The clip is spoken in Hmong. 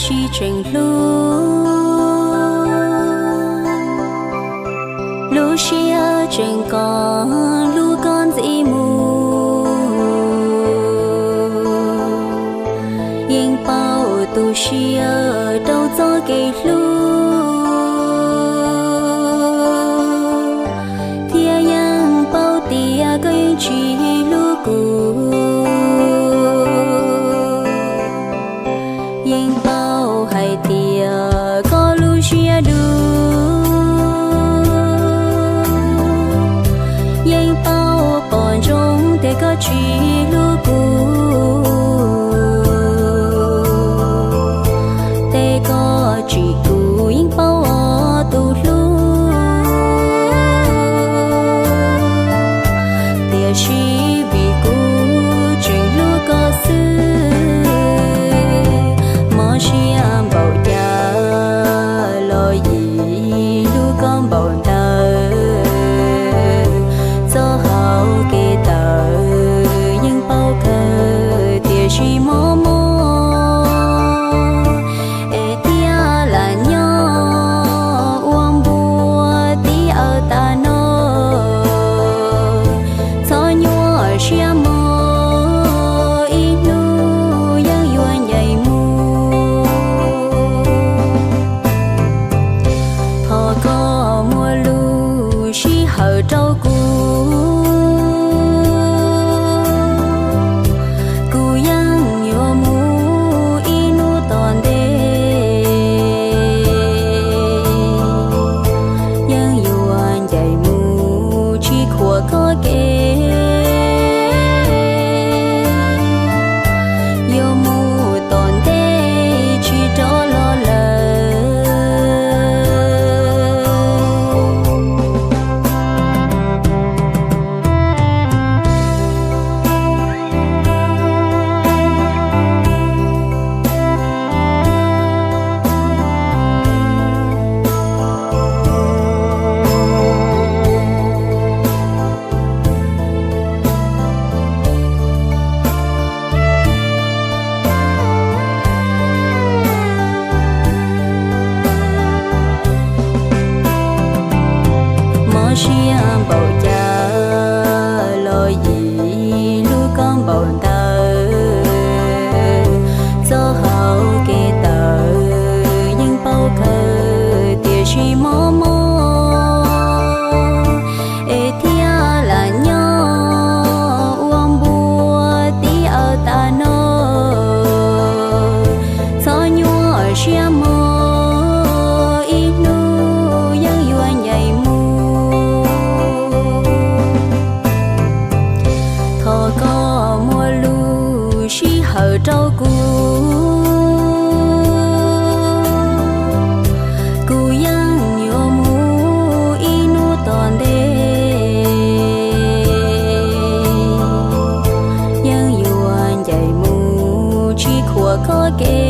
sib tseem hlub, lub siab tseem kos hlub koj ntxiv mus. Yeej paub tu siab rau txoj kev hlub, thiab yeej paub tias koj yeej tsis hlub kuv. Yeej paub hais tias koj lub siab dub, yeej paub pom ntsoov tias koj tsis hlub kuv. Tej koj tsim kuv yeej paub os tus hlub, tiam sis vim kuv tseem hlub koj xwb. Mob siab npaum cas los yim hlub koj npaum ntawd. Txoj hau kev tawm yeej paub kawg tiam sis mob mob, es thiaj lam nyob ua npua tib awv tas no. Txhob nyuaj siab mog, ib hnub yeej yuav ncaim mus. Thov koj muab lub sij hawm rau kuv, kuv yeej yuav mus ib hnub tom ntej. Yeej yuav ncaim mus tsis khuam koj kev, yuav mus tom ntej tsis rov los lawm. Mob siab npaum cas los yim hlub koj npaum ntawd. Txoj hau kev tawm yeej paub kawg tiam sis mob mob, es thiaj lam nyob ua npua tib awv tas no. Txhob nyuaj siab mog, ib hnub yeej yuav ncaim mus. Thov koj muab lub sij hawm rau kuv, kuv yeej yuav mus ib hnub tom ntej. Yeej yuav ncaim mus tsis khuam koj kev,